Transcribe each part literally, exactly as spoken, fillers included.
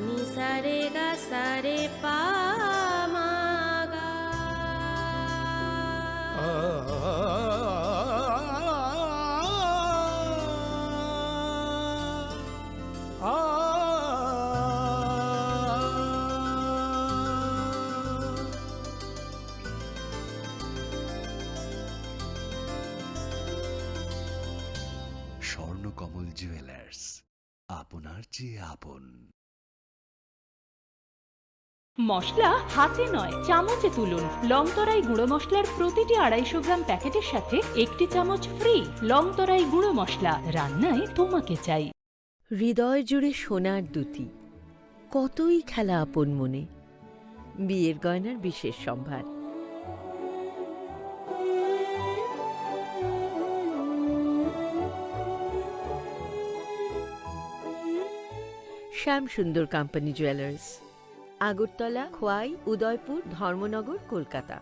Ni sa re ga sa re pa ma ga. Swarnakamal jewellers, আপনার চেয়ে আপন। মশলা হাতে নয়, চামচে তুলুন। লং তরাই গুঁড়ো মশলার প্রতিটি আড়াইশো গ্রাম প্যাকেটের সাথে একটি চামচ ফ্রি। লং তরাই গুঁড়ো মশলা, রান্নায় তোমাকে চাই। হৃদয় জুড়ে সোনার দ্যুতি, কতই খেলা আপন মনে। বিয়ের গয়নার বিশেষ সম্ভার। শ্যাম সুন্দর কোম্পানি জুয়েলার্স, আগরতলা, খোয়াই, উদয়পুর, ধর্মনগর, কলকাতা।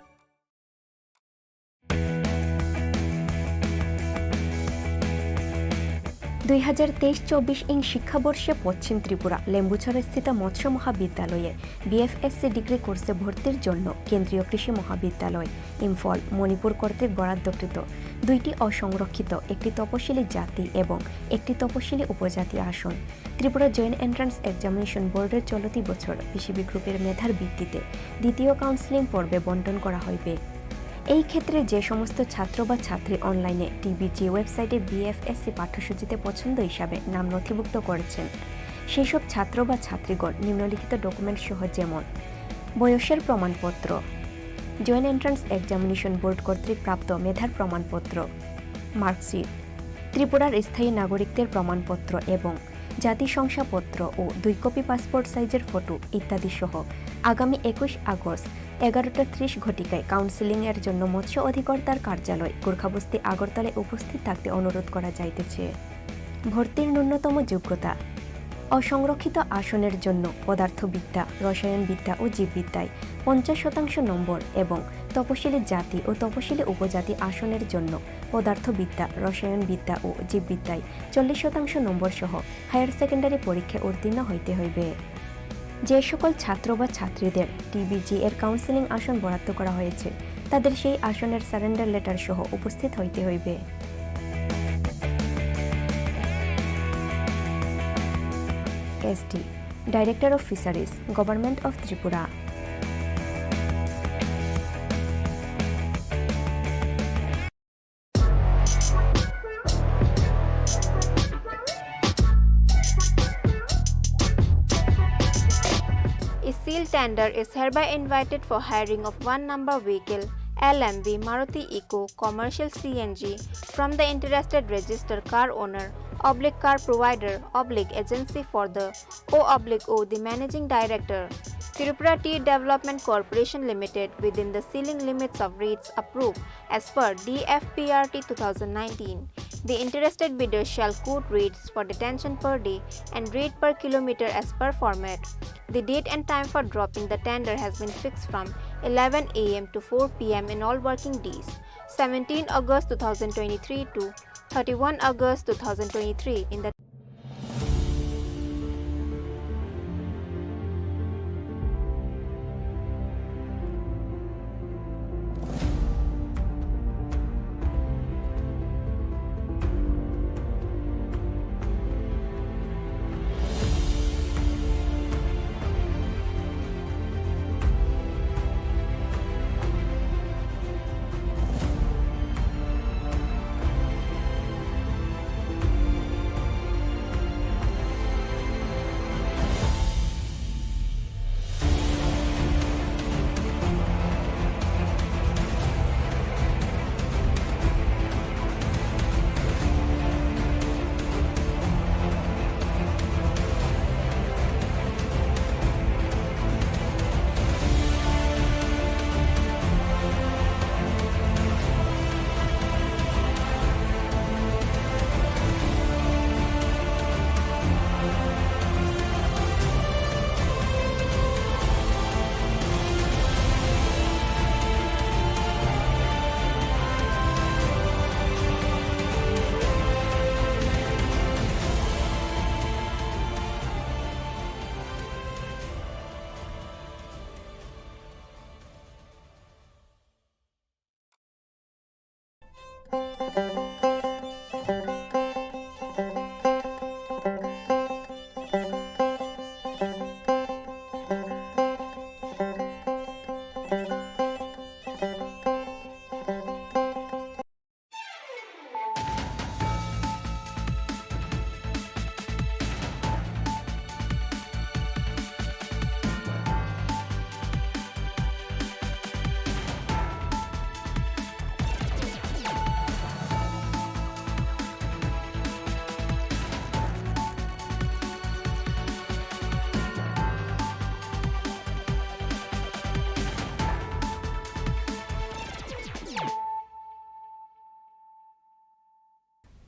দুই হাজার তেইশ চব্বিশ ইং শিক্ষাবর্ষে পশ্চিম ত্রিপুরা লেম্বুছড়াস্থিত মৎস্য মহাবিদ্যালয়ে বিএফএসসি ডিগ্রি কোর্সে ভর্তির জন্য কেন্দ্রীয় কৃষি মহাবিদ্যালয়, ইম্ফল, মণিপুর কর্তৃক বরাদ্দকৃত দুইটি অসংরক্ষিত, একটি তপশিলি জাতি এবং একটি তপশিলি উপজাতি আসন। ত্রিপুরা জয়েন্ট এন্ট্রান্স এক্সামিনেশন বোর্ডের চলতি বছর পিসিবি গ্রুপের মেধার ভিত্তিতে দ্বিতীয় কাউন্সেলিং পর্বে বন্টন করা হইবে। এই ক্ষেত্রে যে সমস্ত ছাত্র বা ছাত্রী অনলাইনে টিবিজি ওয়েবসাইটে বিএফএসসি পাঠ্যসূচিতে পছন্দ হিসাবে নাম নথিভুক্ত করেছেন, সেই সব ছাত্র বা ছাত্রীগণ নিম্নলিখিত ডকুমেন্ট সহ, যেমন বয়সের প্রমাণপত্র, জয়েন্ট এন্ট্রান্স এক্সামিনেশন বোর্ড কর্তৃক প্রাপ্ত মেধার প্রমাণপত্র, মার্কশিট, ত্রিপুরার স্থায়ী নাগরিকদের প্রমাণপত্র এবং জাতি শংসাপত্র ও দুই কপি পাসপোর্ট সাইজের ফটো ইত্যাদি সহ আগামী একুশ আগস্ট এগারোটা ত্রিশ ঘটিকায় কাউন্সেলিংয়ের জন্য মৎস্য অধিকর্তার কার্যালয়, গোর্খাবস্তি, আগরতলায় উপস্থিত থাকতে অনুরোধ করা যাইতেছে। ভর্তির ন্যূনতম যোগ্যতা: অসংরক্ষিত আসনের জন্য পদার্থবিদ্যা, রসায়নবিদ্যা ও জীববিদ্যায় পঞ্চাশ শতাংশ নম্বর এবং তপশিলি জাতি ও তপশিলি উপজাতি আসনের জন্য পদার্থবিদ্যা, রসায়নবিদ্যা ও জীববিদ্যায় চল্লিশ শতাংশ নম্বর সহ হায়ার সেকেন্ডারি পরীক্ষায় উত্তীর্ণ হইতে হইবে। যে সকল ছাত্র বা ছাত্রীদের টিবিজি এর কাউন্সেলিং আসন বরাদ্দ করা হয়েছে, তাদের সেই আসনের সারেন্ডার লেটার সহ উপস্থিত হইতে হইবে। SD, Director of Fisheries, Government of Tripura. A sealed tender is hereby invited for hiring of one number vehicle, L M V Maruti Eeco commercial C N G, from the interested registered car owner oblique car provider oblique agency for the O oblique O, the Managing Director, Tripura Tea Development Corporation Limited, within the ceiling limits of rates approved as per D F P R T two thousand nineteen. The interested bidder shall quote rates for detention per day and rate per kilometer as per format. The date and time for dropping the tender has been fixed from eleven A M to four P M in all working days, seventeen August two thousand twenty-three to thirty-one August two thousand twenty-three in the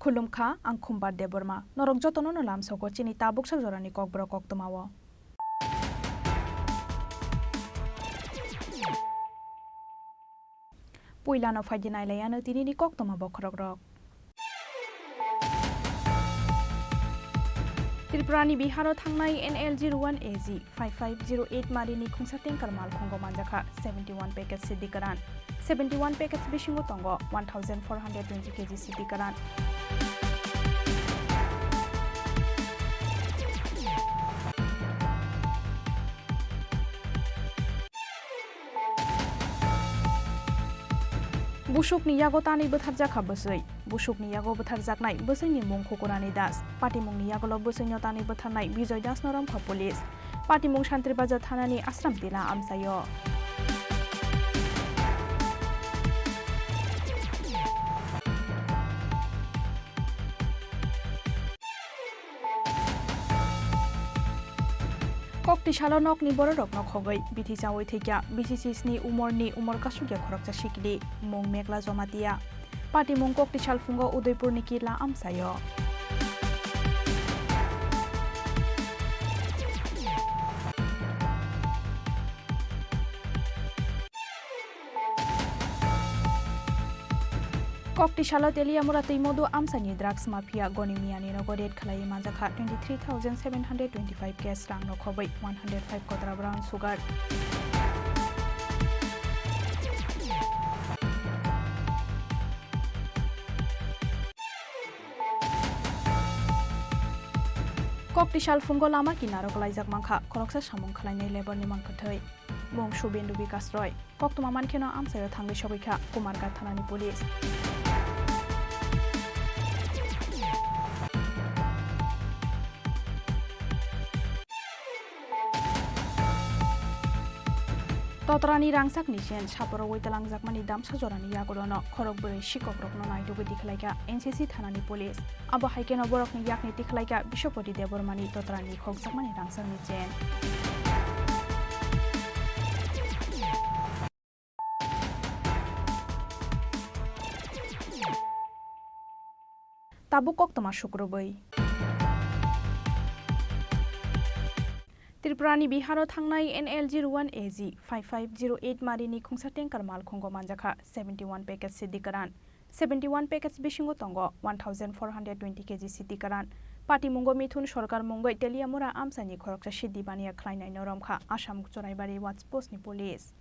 Khulumkha, ang Khumbar Debbarma. Norok jotono no lamsogo chini tabuksa jorani kokborok koktwmao. Puilano phaidi nailaiano tinini koktwma bokhorokrok. Tripurani Biharo thangnai N L G Ruwan A G five five zero eight marini khungsa tanker malkhungo manjakha seventy one package sidi kwran. Seventy one package bisingo tongo one thousand four hundred twenty K G sidi kwran. Busukni yago tanwi bwtharjakha bwswi. Busukni yago bwtharjaknai bwswini mung Khukurani Das. Patimungni yagulo bwswino tanwi bwtharnai Bijoy Dasno romkha police. Patimung Santri Bazar thanani Ashram Tila amchaio. Koktisalo nokni bororokno khogwi bithi chawi thwikya bisi sisni umorni umor kasukya khoroksa sikli, mung Mekla Jomatia. Patimung Koktisal phungo Udaipurni Kila amchaio. Koktisalo Teliamura twi modu amchaini drugs mafia Goni Miani nogo raid khlaiwi manjakha twenty three thousand seven hundred twenty five cash rang, rok khobwi one hundred five kotra brown sugar. Koktisal phungo lama kinaro kwlaijak mankha khoroksa samung khlainai labour ni mankha thwi. Mung Subindu Bikash Roy. Koktwma mankheno amchaio thangwi sogwikha Kumarghat thanani police. Totrani rangchakni chen saporogwi twlangjakmani damsa jorani yagulono khorok bwrwi sikokrokno naitugwi tikhlaikha N C C thanani police. Abo hai kheno borokni yakni tikhlaikha Biswapati Debbarmani totrani khokjakmani rangchakni chen. Tabuk koktwma sukrubwi. Tripurani Biharo thangnai N L G Ruwan A G five five zero eight marini khungsa tanker malkhungo manjakha seventy one package sidi kwran. Seventy one package bisingo tongo one thousand four hundred twenty K G sidi kwran. Patimungo Mithun Sorkar mungwi Teliamura amchaini khoroksa sidi baniya khlainaino romkha Assam Choraibari Watch Post ni police.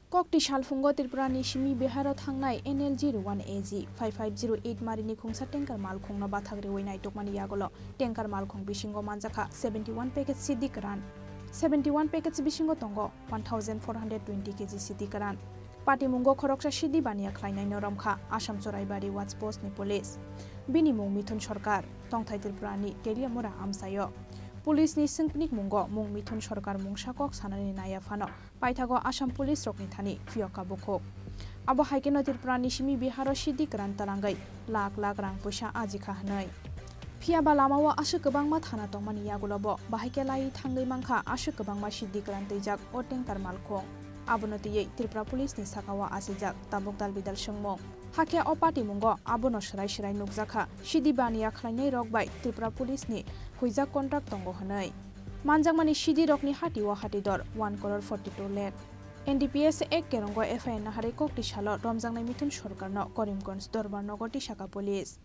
Kokti salphungo Tripurani simi Biharo thangnai N L G Ruwan A G five five zero eight marini khungsa tanker malkhungno bathak riwi naitukmani yagulo tanker malkhung bisingo manjakha seventy one package sidi kwran. Seventy one package bisingo tongo one thousand four hundred twenty kg sidi kwran. Patimungo khoroksa sidi baniya khlainaino romkha Assam Choraibari Watch Post ni police. Bini mung Mithun Sarkar, tongthai Tripura ni Teliamura amchaio. Police ni swngpnik mungo mung Mithun Sarkar mungsa kok sanani naiya phano paithago Assam police rokni thani phiyokha bukhuk. Abo hai kheno Tripura ni simi Bihar o sidi kwran twlangwi lakh lakh rang puisa ajikha hwnwi. Phiyaba lamao aswk kwbangma thana tongmani yagulobo bahai khe lai thangwi mankha aswk kwbangma sidi kwran twijak o tanker malkhung. Abono twiwi Tripura police ni sakao achijak tabuk dal bidal swngmung. Hakhe o patimungo abono swrai swrai nukjakha sidi baniya khlainai rok bai Tripura police ni huijak contract tongo hwnwi. Manjakmani sidi rokni hati o hati dor one crore forty two lakh. N D P S ek kerongo F I R naharwi kokti salo romjaknai Mithun Sarkarno Karimganj Dorbar Nogor tisaka police.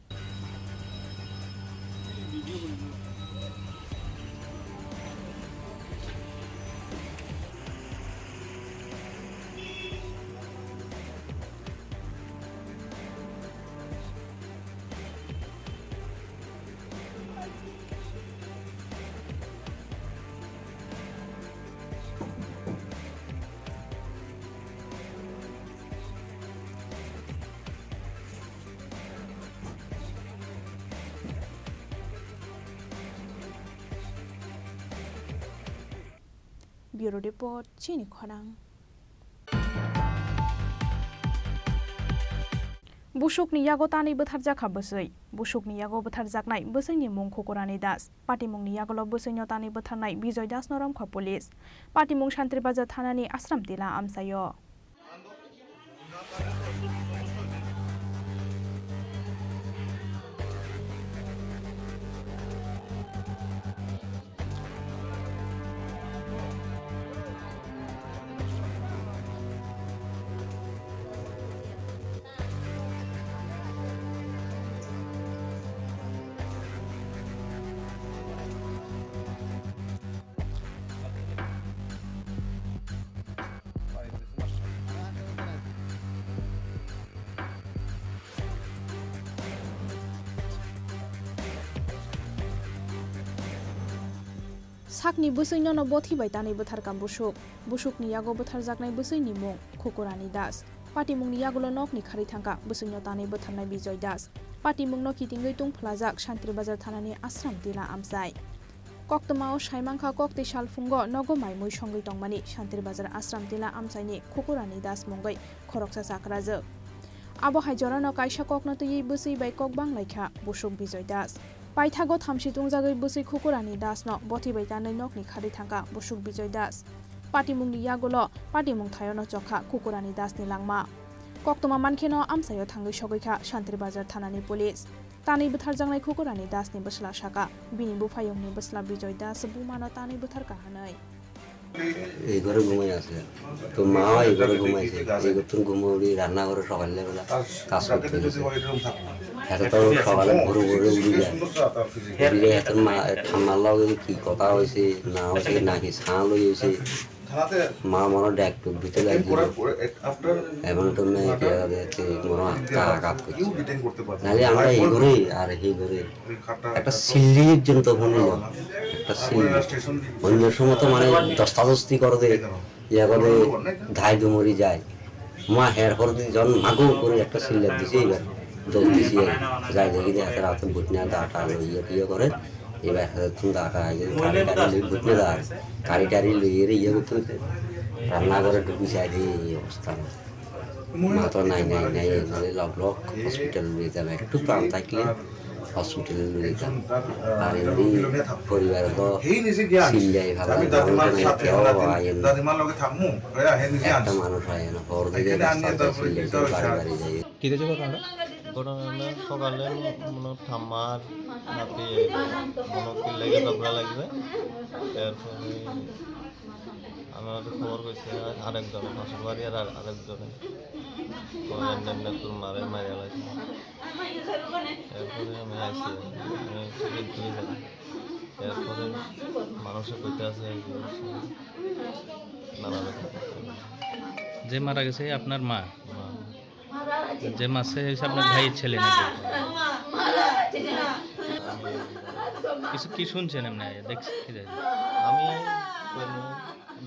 Bureau Report, chini khorang. Busukni yago tanwi bwtharjakha bwswi. Busukni yago bwtharjaknai bwswini mung Khukurani Das. Patimungni yagulo bwswino tanwi bwtharnai Bijoy Das no romkha police. Patimung Santri Bazar thanani Ashram Tila amchaio. Sakni bwswino no bothi bai tanwi bwtharkha busuk. Busukni yago bwtharjaknai bwswini mung Khukurani Das. Patimungni yagulo nokni kharwi thangkha bwswino tanwi bwtharnai Bijoy Das. Patimungno kitingwi tungphlajak Santri Bazar thanani Ashram Tila amchai. Koktwmao saimankha, koktwi salphungo nogo mai mui songwi tongmani Santri Bazar Ashram Tila amchaini Khukurani Das mungwi khoroksa chakrajwk. Abo hai jorano kaisa kokno twiwi bwswi bai kok banglaikha busuk Bijoy Das. Paithago thamsi tungjagwi bwswi Khukurani Das no bothi bai tanwi nokni kharwi thangkha busuk Bijoy Das. Patimungni yagulo patimung thaiono chokha Khukurani Das ni langma. Koktwma mankheno amchaio thangwi sogwikha Santri Bazar thanani police. Tanwi bwtharjaknai Khukurani Das ni bwsla sakha, bini buphayungni bwsla Bijoy Das bumano tanwi bwtharkha hwnwi. এই ঘরে ঘুমাই আছে। তো মাও এই ঘরে ঘুমাইছে। এই ঘর থেকে ঘুমে উঠি রান্নাঘরে সকালবেলা কাজ করতে গেছে। এত তো সকালে ভোরে ভোরে উঠে যায়। উঠে যায়, এত মা, ঠাম্মার লগে কি কথা হয়েছে, না হয়েছে, নাকি ছাল হয়েছে। মা মনে হয় ডেক টুক দিতে লাগছিল। এমন তো মেয়ে কি আর আছে, মনে হয় আঘাত করছে। নাহলে আমরা এই ঘরেই আর এই ঘরে একটা সিল্লির জন্য তো মনে হয়, একটা সিল্লি। অন্য সময় তো মানে দস্তাদস্তি করে দে, ইয়া করে ধাই ডুমুরি যায়। মা হের করে দিয়ে যখন মাগো করে একটা সিল্লার দিছে, এবার দৌড় দিছি আর যাই দেখি যে হাতে রাতে বুট নিয়ে দাটা আলো ইয়ে টিয়ে করে, এবার হাতে তুমি দাটা আগে কারি কারি লই বুট নিয়ে দা, কারি কারি লই এর ইয়ে করতে করতে রান্নাঘরে ঢুকি চাই দিয়ে এই অবস্থা। মা তো নাই, নাই, নাই, নাহলে লগ লগ হসপিটাল নিয়ে যাবে। একটু প্রাণ থাকলে হসপিটালে নিয়ে যেতাম। আর এমনি পরিবারে তো চিল্লাই ভালো লাগে, মানুষ নাই, কেউ আয় না। একটা মানুষ আয় না, হর দিকে রাস্তা চিল্লাই, বাড়ি বাড়ি যাই। কি হয়েছে ঘটনাটা? ঘটনাটা সকালে মনে হয় ঠাম্মার নাতি মনে হয় কিল্লাকে ঝগড়া লাগবে। এরপরে আমার তো খবর কইছে আরেকজন, পাশের বাড়ি আর আরেকজনে। তো এমনি এমনি তোর মারে মারিয়া লাগছে। এরপরে আমি আইছি, আমি সিভিল পুলিশ আছি। এরপরে মানুষে কইতে আছে যে নানা রকম। যে মারা গেছে আপনার মা? মা। যে মারছে হচ্ছে আপনার ভাইয়ের ছেলে নাকি? কিছু কি শুনছেন এমনি? দেখছি কি জানি। আমি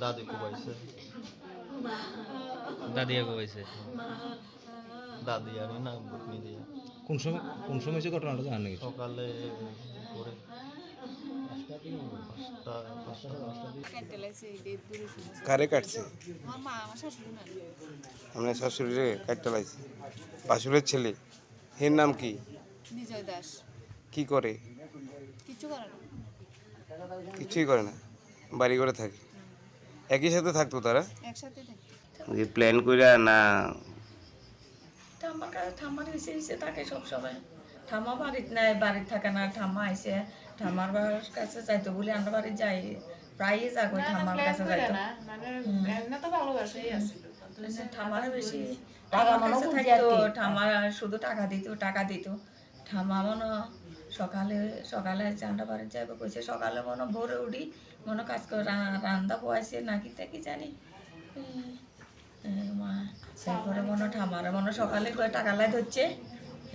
Daddy kubaise. Daddy kubaise. Daddy ani na bukni dia. কোন সময়, কোন সময় হয়েছে ঘটনাটা জানেন নাকি? সকালে করে পাঁচটা, পাঁচটা। কারে কাটছে? আমার মা, আমার শাশুড়ি না। আপনার শাশুড়িরে কাটতে লাগছে। বাসুরের ছেলে। এর নাম কি? বিজয় দাস। কি করে? কিছু করে না। কিছুই করে না, বাড়ি ঘরে থাকে। একই সাথে থাকতো তারা? একসাথে থাকতো। যে প্ল্যান কইরা না? ঠাম্মার কাছে, ঠাম্মার হিসে হিসে থাকে সব সময়। ঠাম্মা বাড়িত নাই, বাড়িত থাকে না। ঠাম্মা আইসে, ঠাম্মার বা-, কাছে যাইতো বলে আমরা বাড়ি যাই, প্রায়ই যাগো না, না, ঠাম্মার প্ল্যান কাছে করে যাইতো। না, মানে, হুম। এমনি তো ভালোবাসাই হুম। আছে তো। তো এসে সে ঠাম্মারে বেশি, ঠাম্মার কাছে থাকতো, ঠাম্মা শুধু টাকা দিত, টাকা দিত। ঠাম্মা মনো সকালে, সকালে চান্ডা বাড়ি যাইব কইছে, সকালে মনো ভোরে উঠি মনো কাজ করে রা-, রান্দা বয়াইছে নাকি তা কি জানি। এ, এ, মা, এরপরে মনো ঠাম্মারে মনো সকালে করে টাকা লাই ধরছে,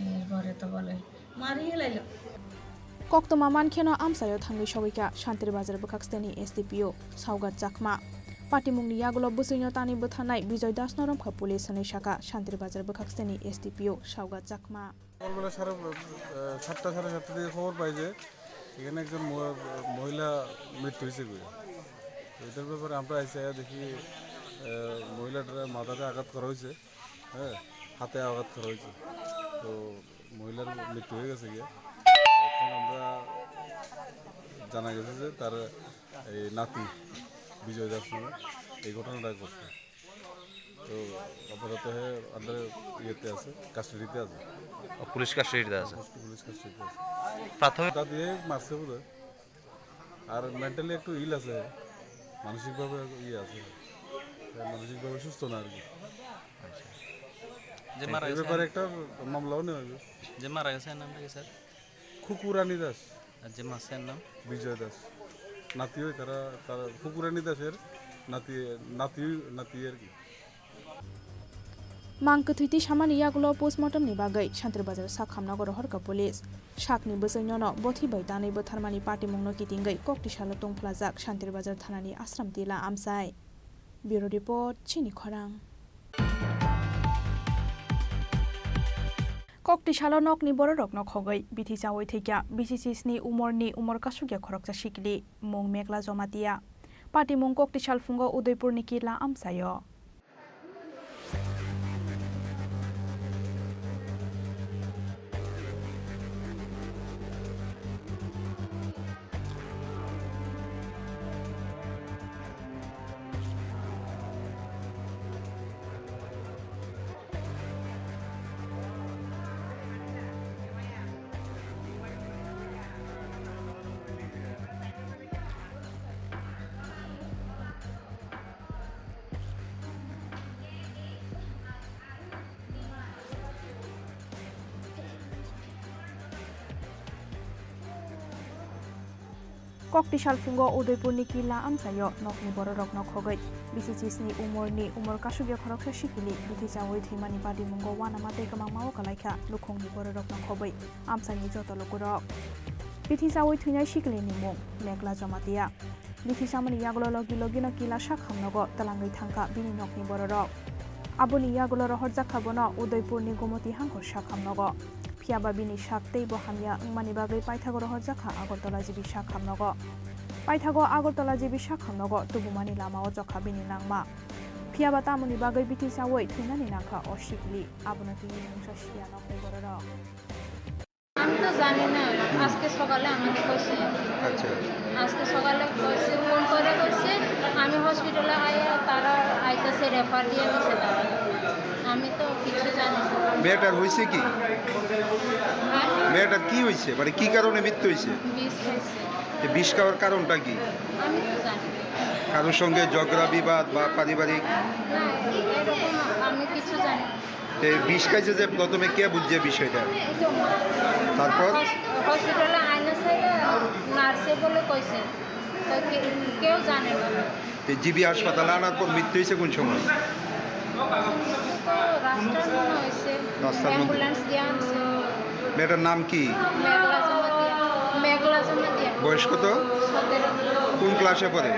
এরপরে তো বলে মারিয়ে লাইলো। Koktwma mankheno amchaio thangwi sogwikha Shantir Bazar bwkhaksteni S D P O Saugat Chakma. Patimungni yagulo bwswino tanwi bwtharnai Bijoy Das no romkha police hwnwi sakha Shantir Bazar bwkhaksteni S D P O Saugat Chakma. সকালবেলা সাড়ে, আহ, সাতটা, সাড়ে সাতটার দিকে খবর পাই যে এখানে একজন মহ-, মহিলা মৃত্যু হয়েছে গো। তো এটার ব্যাপারে আমরা এসে দেখি, আহ, মহিলাটার মাথাতে আঘাত করা হয়েছে, হ্যাঁ, হাতে আঘাত করা হয়েছে। তো মহিলার মৃত্যু হয়ে গেছে গিয়া। এখন আমরা জানা গেছে যে তার এই নাতি বিজয় দাস নামে এই ঘটনাটা ঘটছে। তো আপাতত হে আন্ডার ইয়েতে আছে, কাস্টাডিতে আছে। ও, পুলিশ কাস্টাডিতে আছে। পুলিশ কাস্টাডিতে আছে। প্রাথমিক তা দিয়ে মারছে বোধহয়। আর মেন্টালি একটু ইল আছে, মানসিকভাবে ইয়ে আছে, মানসিকভাবে সুস্থ না আর কি। আচ্ছা। যে মারা এই গেছে ব্যাপারে একটা মামলাও নেওয়া হইবে। যে মারা গেছে এর নামটা কি স্যার? খুকুরানী দাস। আর যে মাছের নাম? বিজয় দাস। নাতি ওই তারা, তারা খুকুরানী দাসের নাতি, নাতি, নাতি আর কি। Mang kwthwi tisamani yagulo postmortem ni bagwi Shantir Bazar sak hamnago rohorkha police. Sakni bwswinono bothi bai tanwi bwtharmani patimungno kitingwi koktisalo tongphlajak Shantir Bazar thanani Asram Tila amchai. Bureau Report, Chini Khorang. Koktisalo nokni bororokno khogwi bithi chawi thwikya bisi chisni umorni umor kasukya khoroksa sikili, mung Mekla Jomatia. Patimung Koktisal phungo Udaipurni Kila amchaio. Koktisal phungo Udaipurni Kila amchaio nokni bororokno khogwi bisi chisni umorni umor kasukya khoroksa sikili bithi chawi thwimani badimungo uanama tei kwmangmao kwlaikha lukhungni bororokno khobwi amchaini joto lukurok. Bithi chawi thwinai sikilini mung Mekla Jomatia. Bithi chamani yagulo logi logino Kila sak hamnogo twlangwi thangkha bini nokni bororok. Aboni yagulo rohorjakha bono Udaipurni Gomoti Hangkhor sak hamnogo. Phiyaba bini sak teibo hamya wngmani bagwi paithago rohorjakha Agartala G B sak hamnogo. Paithago Agartala G B sak hamnogo tubumani lamao chokha bini langma. Phiyaba tamoni bagwi bithi chawi thwinani nangkha o sikli, abono twiwi mungsa siya nokni bororok. আমি তো জানি না, আজকে সকালে আমাকে কইছে। আচ্ছা। আজকে সকালে কইছে, ফোন করে কইছে, আমি হসপিটালে আইয়া তারা আইতাছে, রেফার দিয়ে দিছে তারা। আমি তো কিছু জানি না। মেয়েটার হয়েছে কি? হ্যাঁ? মেয়েটার কি হয়েছে? মানে কি কারণে মৃত্যু হয়েছে? বিষ খাইছে। তো বিষ খাওয়ার কারণটা কি? আমি তো জানি না। কারোর সঙ্গে ঝগড়া বিবাদ বা পারিবারিক? না, এরকম আমি কিছু জানি না। তো এই বিষ খাইছে যে প্রথমে কে বুঝছে বিষয়টা? এই তো মা। তারপর? হস-, হসপিটালে আইনা সাইডে নার্সে বলে কইছে। তো কে-, কেউ জানে না। তো জিবি হাসপাতালে আনার পর মৃত্যু হয়েছে কোন সময়? মৃত্যু তো রাস্তার মনে হয়েছে। রাস্তার মধ্যে? অ্যাম্বুলেন্স দিয়ে আনছে। মেয়েটার নাম কি? মেঘলা জমাতিয়া। মেঘলা জমাতিয়া। বয়স কত? সতেরো। কোন ক্লাসে পড়ে?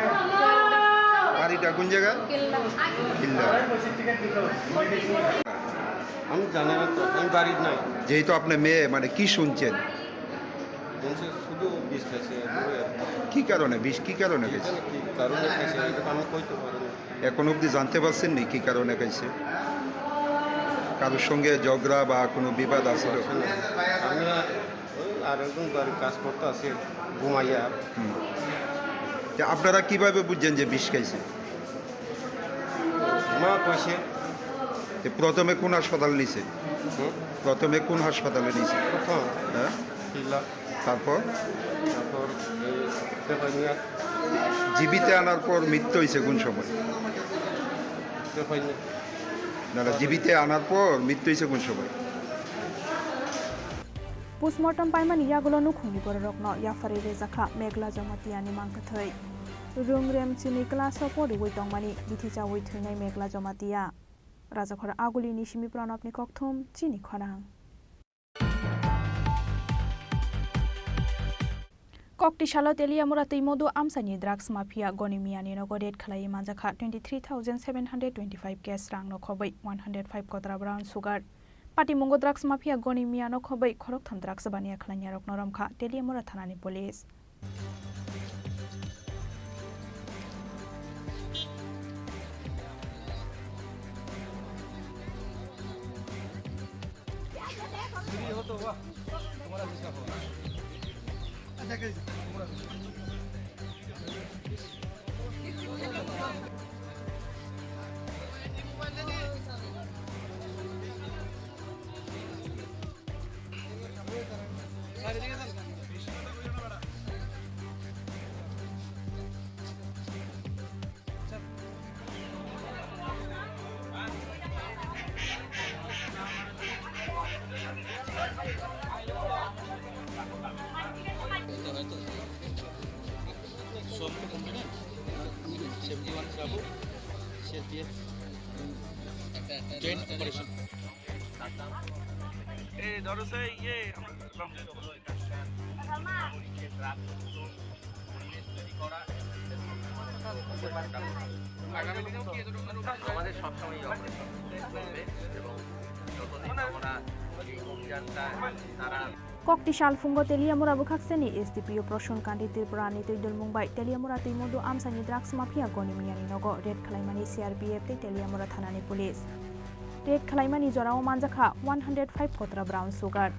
এটা কোন জায়গা? কিল্লা। কিল্লা। আমি জানি না তো, আমি বাড়ির নাই। যেহেতু আপনি মেয়ে, মানে, কি শুনছেন? বলছে শুধু বিষ খাইছে, এগুলোই আর কি। কি কারণে বিষ, কি কারণে কি খাইছে? জানি কি কারণে খাইছে, এটা তো আমি কইতে পারি না। এখন অবধি জানতে পারছেন নি কি কারণে খাইছে? কারোর সঙ্গে ঝগড়া বা কোনো বিবাদ আছে? আমরা ওই আর একজন বাড়ির কাজ করতে আসে ঘুমাইয়া। হুম। তা আপনারা কিভাবে বুঝছেন যে বিষ খাইছে? মা কইছে। তে প্রথমে কোন হাসপাতালে নিছে? হুম? প্রথমে কোন হাসপাতালে নিছে? প্রথম। হ্যাঁ? কিল্লা। তারপর? তারপর এই দেখাইয়া। জীবিত আনার পর মৃত্যু হইছে কোন সময়? দেখাইয়া। না, না, জীবিত আনার পর মৃত্যু হইছে কোন সময়? Postmortem paimani yagulo nukhungni bororokno yapharwi rejakha Meghla Jamatia ni mangkwthwi. Rungrem chini class o poriwi tongmani bithi chawi thwinai Meghla Jamatia. Rajakhor Aguli ni simi Pranab ni kokthum chini khorang. Koktisalo Teliamura twi modu amchaini drugs mafia Goni Miyani nogo raid khlaiwi manjakha twenty three thousand seven hundred twenty five cash rang no khobwi one hundred five kotra brown sugar. Patimungo drugs mafia Goni Miyano khobwi khoroktham drugs baniya khlainarokno romkha Teliamura thanani police. Seventy one Bravo, C R P F, joint operation. এই ধরো সেই ইয়ে, আমরা আগামী দিনেও কি এ ধরনের আমাদের সবসময় এই অপারেশন চলবে এবং যতদিন আমরা এই অভিযানটা তারা Kokti salphungo Teliamura bwkhakseni S D P O Prosun Kanti Tripura ni twi dulmung bai Teliamura twi modu amchaini drugs mafia Goni Miyani nogo raid khlaimani C R P F tei Teliamura thanani police. Raid khlaimani jorao manjakha one hundred five kotra brown sugar.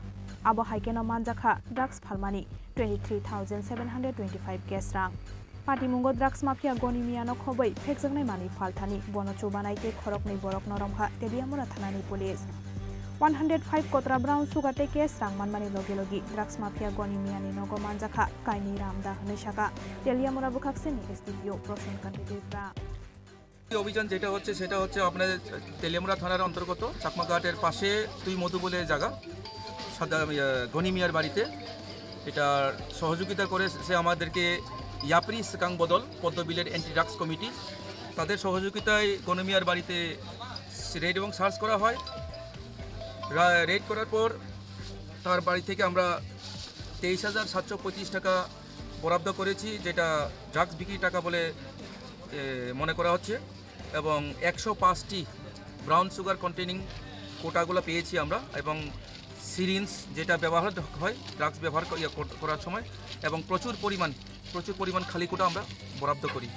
Abo hai kheno manjakha drugs phalmani twenty three thousand seven hundred twenty five cash rang. Patimungo drugs mafia Goni Miyano khobwi phekjaknai manwi phalthani bono chubanai tei khoroknwi borokno romkha Teliamura thanani police. One hundred five kotra brown sugar tei cash rang manmani logi logi drugs mafia Goni Miyani nogo manjakha Kaini Ramda hwnwi sakha Teliamura bwkhakseni S D P O Prosun Kanti Tripura. এই অভিযান যেটা হচ্ছে, সেটা হচ্ছে আপনাদের তেলিয়ামুড়া থানার অন্তর্গত চাকমাঘাটের পাশে তুই মধু বলে জায়গা, সাদা, ইয়ে, গনি মিয়ার বাড়িতে। এটা সহযোগিতা করেছে আমাদেরকে ইয়াপ্রি সেকাং বদল পদ্মবিলের অ্যান্টি ড্রাগস কমিটি। তাদের সহযোগিতায় গনি মিয়ার বাড়িতে রেড এবং সার্চ করা হয়। রা-, রেড করার পর তার বাড়ি থেকে আমরা তেইশ হাজার সাতশো পঁচিশ টাকা বরাদ্দ করেছি, যেটা ড্রাগস বিক্রির টাকা বলে, এ, মনে করা হচ্ছে। এবং একশো পাঁচটি ব্রাউন সুগার কন্টেনিং কোটাগুলো পেয়েছি আমরা, এবং সিরিঞ্জ যেটা ব্যবহার হয় ড্রাগস ব্যবহার ক-, ইয়ে কর-, করার সময়, এবং প্রচুর পরিমাণ, প্রচুর পরিমাণ খালি কোটা আমরা বরাদ্দ করি।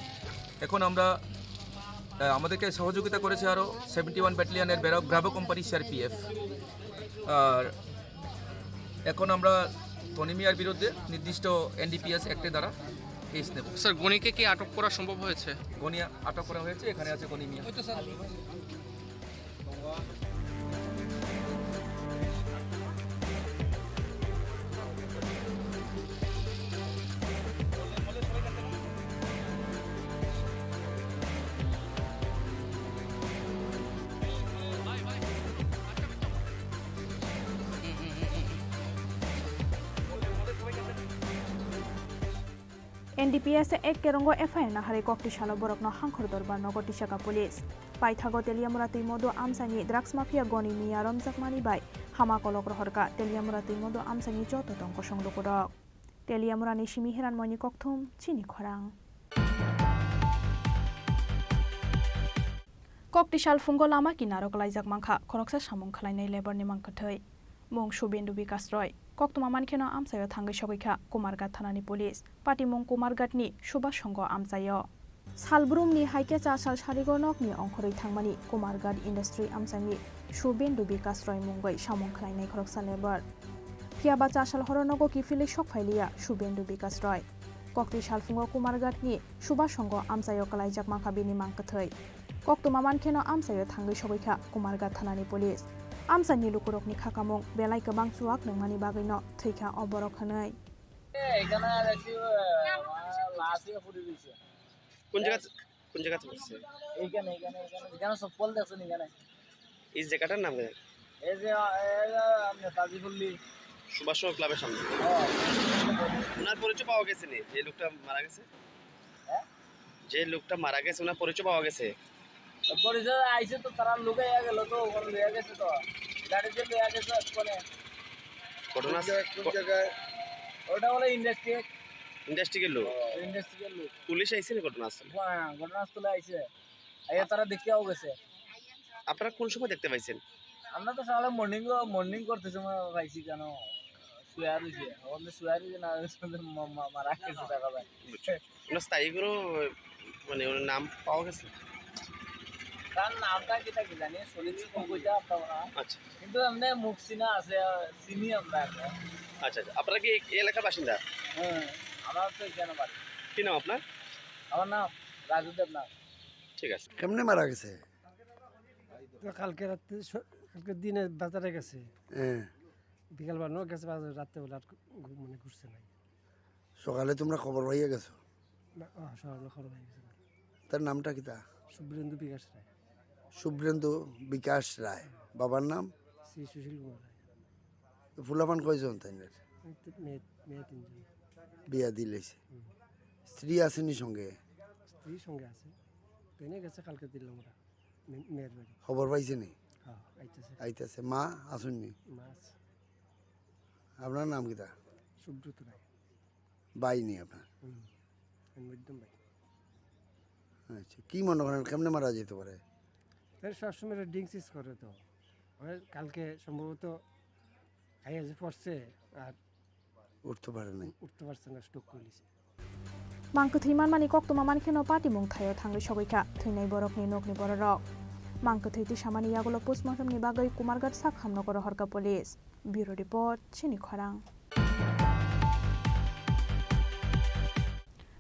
এখন আমরা, আহ, আমাদেরকে সহযোগিতা করেছে আরও সেভেন্টি ওয়ান ব্যাটালিয়নের ব্রা-, ব্রাভো কোম্পানি সিআরপিএফ। আর এখন আমরা গনি মিয়ার বিরুদ্ধে নির্দিষ্ট এনডিপিএস অ্যাক্টে দ্বারা কেস নেব। স্যার, গনিকে কি আটক করা সম্ভব হয়েছে? গনি আটক করা হয়েছে, এখানে আছে গনি মিয়া। N D P S ek kerongo F I R naharwi kokti salo borokno Hangkhor Dorbar nogo tisaka police. Paithago Teliamura twi modu amchaini drugs mafia Goni Miya romjakmani bai hama kolok rohorkha Teliamura twi modu amchaini joto tong kosong lukurok. Teliamura ni simi Hiranmoyni kokthum chini khorang. Kokti salphungo lama kinaro kwlaijak mankha khoroksa samung khlainai labour ni mangkwthwi. Mung Subendu Bikash Roy. Koktwma mankheno amchaio thangwi sogwikha Kumarghat thanani police. Patimung Kumarghat ni Subhas Songho amchaio. Salbrumni haikhe cha sal sarigo nokni ongkhorwi thangmani Kumarghat Industry amchaini Subendu Bikash Roy mungwi samung khlainai khoroksa labour. Phiyaba cha sal horo nogo kiphilwi sok phailiya Subendu Bikash Roy. Kokti salphungo Kumarghatni Subhas Songho amchaio kwlaijak mankha bini mangkwthwi. Koktwma mankheno amchaio thangwi sogwikha Kumarghat thanani police. Amchaini lukurokni khakamung belai kwbang chuak nungmani bagwino thwikha o borok hwnwi. এখানে দেখছি, আহ, লাশে পুড়ে দিছে। কোন জায়গা, কোন জায়গাতে পড়ছে? এইখানে, এইখানে, এইখানে, যেখানে চপ্পল দেখছেন, এখানে। এই জায়গাটার নাম কি? এই যে, এই যে নেতাজি পল্লী। সুভাষ সংঘ ক্লাবের সামনে। হ্যাঁ। ওনার পরিচয় পাওয়া গেছে নি? যে লোকটা মারা গেছে? হ্যাঁ? যে লোকটা মারা গেছে, ওনার পরিচয় পাওয়া গেছে? পরিচয় আইছে তো, তারা লুকাইয়া গেল তো, ওখানে লইয়া গেছে তো। গাড়িতে লইয়া গেছে ওখানে। ঘটনা কোন জায়গা, কোন জায়গায়? ওটা হলো ইন্ডাস্ট্রি। ইন্ডাস্ট্রিকের লোক? ইন্ডাস্ট্রিকের লোক। পুলিশ আইছে নি ঘটনাস্থলে? হ্যাঁ, ঘটনাস্থলে আইছে। আইয়া তারা দেখতেও গেছে। আপনারা কোন সময় দেখতে পাইছেন? আমরা তো সকালে মর্নিং, মর্নিং করতেছি, আমরা পাইছি কেন? শুয়ে রয়েছে। আমাদের শুয়ে রয়েছে না, মা-, মা-, মারা গেছে দেখা যায়। বুঝছি। ওনার স্থায়ী কোনো, মানে, ওনার নাম পাওয়া গেছে? তার নামটা কিতা কি জানি, সলিড কইতে পারতাম না। আচ্ছা। কিন্তু এমনি মুখ চিনা আছে, চিনি আমরা এখন। আচ্ছা, আচ্ছা। আপনারা কি এই এলাকার বাসিন্দা? হ্যাঁ, আমার তো এখানে বাড়ি। কি নাম আপনার? আমার নাম রাজু দেবনাথ। ঠিক আছে। কেমনে মারা গেছে? তো কালকে রাত্রে স-, কালকে দিনে বাজারে গেছে। হ্যাঁ। বিকালবেলা গেছে বাজারে, রাত্রে বেলা আর ঘু-, মানে ঘুরছে নাই। সকালে তোমরা খবর পাইয়া গেছো? না, আহ, সকালে খবর পাই গেছে। তার নামটা কিতা? সুব্রেন্দু বিকাশ রায়। সুব্রেন্দু বিকাশ রায়। বাবার নাম? শ্রী সুশীল কুমার রায়। তো ফুলাপান কয়জন তাইনের? এই তো মেয়ে, মেয়ে তিনজন। বিয়া দিলাইছে। হুম। স্ত্রী আসেনি সঙ্গে? স্ত্রী সঙ্গে আছে। ট্রেনে গেছে কালকে দিলাম ওরা। মে-, মেয়ের বাড়ি। খবর পাইছে নি? হ্যাঁ, আইতেছে। আইতেছে। মা আসেননি? মা আছে। আপনার নাম কিতা? সুব্রত রায়। ভাই নি আপনার? হুম, আমি একদম ভাই। আচ্ছা, কি মনে করেন কেমনে মারা যেতে পারে? তাই সবসময় ড্রিঙ্কস করে তো। ওই কালকে সম্ভবত খাইয়া যে পড়ছে আর উঠতে পারে নাই। উঠতে পারছে না, স্ট্রোক করে নিছে। Mangkwthwi manmani koktwma mankheno patimung thaio thangwi sogwikha thwinai borokni nokni bororok. Mangkwthwi tisamani yagulo postmortemni bagwi Kumarghat Sakhamnogoro horkha police. Bureau Report, Chini Khorang.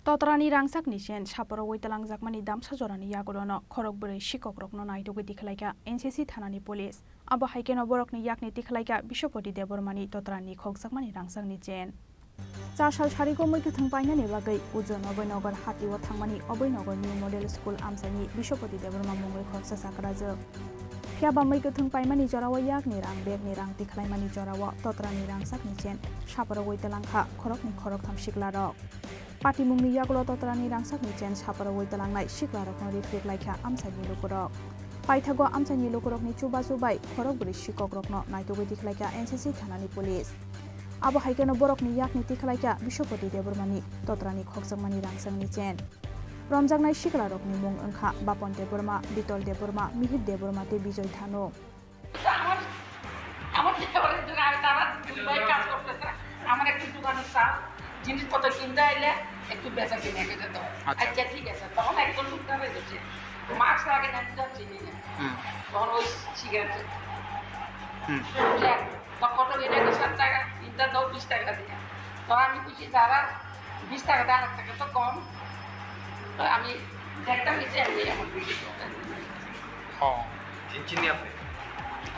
Totrani rangchakni chen saporo wai talangjakmani damsa jorani yagulono khorok bwrwi sikokrokno naitugwi tikhlaikha N C C thanani police. Abo hai kheno borokni yakni tikhlaikha Biswapati Debbarmani totrani khokjakmani rangchakni chen. Cha sal sarigo mui kwthwng painani bagwi Ujon Abhoynagar hatio thangmani Abhoynagar New Model School amchaini Biswapati Debbarma mungwi khoroksa chakrajwk. Phiyaba mui kwthwng paimani jorao yakni rang, begni rang tikhlaimani jorao totrani rangchakni chen saporo wai talangkha khoroknwi khoroktham siklarok. Patimungni yagulo totrani rangchakni chen saporo wai talangnai siklarokno rifrik laikha amchaini lukurok. Paithago amchaini lukurokni chubachu bai khorok bwrwi sikokrokno naitugwi tikhlaikha N C C thanani police. Abo hai kheno borokni yakni tikhlaikha Biswapati Debbarmani totrani khokjakmani rangchakni chen. Romjaknai siklarokni mung wngkha Bapon Debbarma, Bitol Debbarma, Mihir Debbarma tei Bijoy Dhanu. আমার, আমার লেবারের জন্য আমি তারা দুই ভাই কাজ করতেছে। আমার একটু দোকানে চা, জিনিসপত্র কিনতে আইলে একটু বেচা কিনে রেখে দেবো। আচ্ছা। আচ্ছা, ঠিক আছে। তখন একজন লোক দাঁড়ায় গেছে, মাস্ক লাগে না, আমি তো আর চিনি না। হুম। তখন ওই সিগারেট। হুম। যাক, তো কত কিনে? সাত টাকা, তিনটা দাও, বিশ টাকা দিয়ে। তো আমি বুঝি, দাঁড়া, বিশ টাকা দিয়ে আরেক টাকা তো কম। তো আমি দেখতাম নিচে, আমি আমার বুঝি। ও। চিনছেন নি আপনি?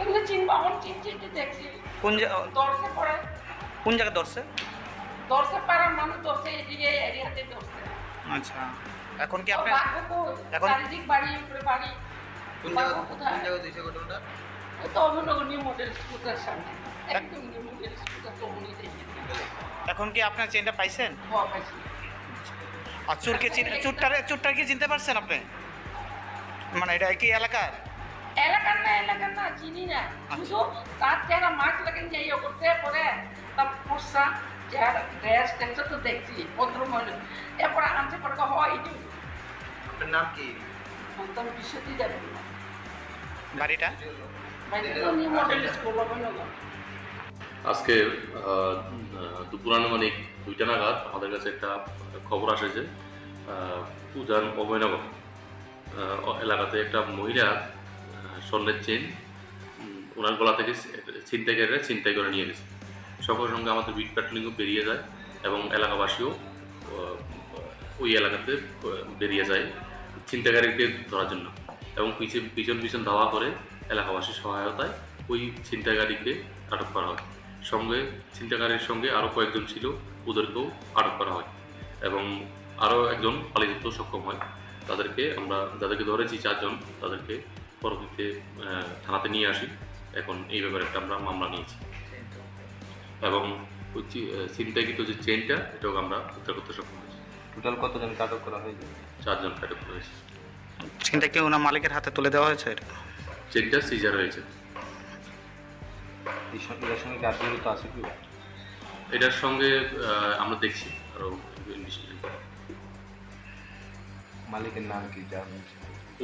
এমনি চিনবো, এখন চিনছি, একটু দেখছি। কোন জা-, দর্শে পড়ে। কোন জায়গা দর্শে? দর্শে পাড়ার মানুষ দর্শে, এদিকে এরিয়াতে দর্শে। আচ্ছা। এখন কি ও আপনি বাঘ তো এখন চারিদিক বাড়ি, উপরে বাড়ি। কোন জায়গা, বাঘ কোথায়? কোন জায়গা হইছে ঘটনাটা? ওই তো অভয়নগর নিউ মডেল স্কুলের সামনে। এক- একদম নিউ মডেল স্কুলটা তো উনি দেখে। এখন কি আপনার চেনটা পাইছেন? হ্যাঁ, পাইছি। আর চোরকে চিন-, চোরটারে, চোরটাকে চিনতে পারছেন আপনি? মানে, এটা কি এলাকার? এলাকার না, এলাকার না, চিনি না। আচ্ছা। শুধু তার চেহারা মাস্ক লাগাই নিয়ে ইয়ে করতে, পরে তার পোশাক, চেহারা, ড্রেস, টেস তো দেখছি, ভদ্র মহিলা। এরপরে আনতে পারে, হয়, এই যে আপনার নাম কি? আমার নাম বিশ্বজিৎ দেববর্মা। বাড়িটা? আজকে, আহ, দুপুর আনুমানিক দুইটা নাগাদ আমাদের কাছে একটা খবর আসে যে, আহ, উজান অভয়নগর, আহ, এলাকাতে একটা মহিলা, আহ, স্বর্ণের চেইন, উম, ওনার গলা থেকে ছি-, ছিনতাইকারীরা ছিনতাই করে নিয়ে গেছে। সঙ্গে সঙ্গে আমাদের বিট প্যাট্রোলিংও বেরিয়ে যায় এবং এলাকাবাসীও, আহ, ওই এলাকাতে, আহ, বেরিয়ে যায় ছিনতাইকারীকে ধরার জন্য এবং পিছে-, পিছন পিছন ধাওয়া করে এলাকাবাসীর সহায়তায় ওই ছিনতাইকারীকে আটক করা হয়। সঙ্গে ছিনতাইকারীর সঙ্গে আরও কয়েকজন ছিল, ওদেরকেও আটক করা হয় এবং আরও একজন পালিয়ে যেতে সক্ষম হয়। তাদেরকে আমরা, যাদেরকে ধরেছি চারজন, তাদেরকে পরবর্তীতে, আহ, থানাতে নিয়ে আসি। এখন এই ব্যাপারে একটা আমরা মামলা নিয়েছি এবং ওই চি-, আহ, ছিনতাইকৃত যে চেইনটা, এটাও আমরা উদ্ধার করতে সক্ষম হয়েছি। টোটাল কতজনকে আটক করা হয়েছে? চারজনকে আটক করা হয়েছে। চেইনটা কি ওনার মালিকের হাতে তুলে দেওয়া হয়েছে? চেইনটা সিজার হয়েছে। এই সঙ্গে, এর সঙ্গে কি আর জড়িত আছে কি? এটার সঙ্গে, আহ, আমরা দেখছি আরো ইনভেস্টিগেশন। মালিকের নাম কি জানেন?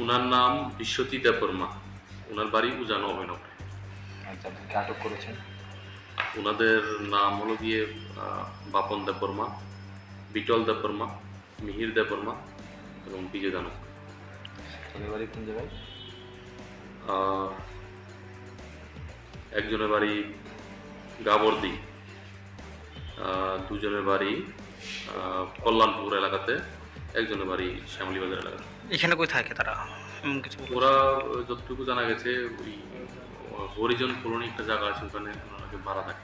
ওনার নাম বিশ্বজিৎ দেববর্মা, ওনার বাড়ি উজান অভয়নগর। আচ্ছা, আপনি কি আটক করেছেন? ওনাদের নাম হলো গিয়ে, আহ, বাপন দেববর্মা, বিটল দেববর্মা, মিহির দেববর্মা এবং বিজয় দানব। তাদের বাড়ি কোন জায়গায়? আহ, একজনের বাড়ি গাবর্দি, আহ, দুজনের বাড়ি, আহ, কল্যাণপুর এলাকাতে, একজনের বাড়ি শ্যামলী বাজার এলাকাতে। এখানে কই থাকে তারা? এমন কিছু বলতে ওরা, আহ, যতটুকু জানা গেছে, ওই, আহ, হরিজন কলোনি একটা জায়গা আছে, ওখানে ওনারা নাকি ভাড়া থাকে।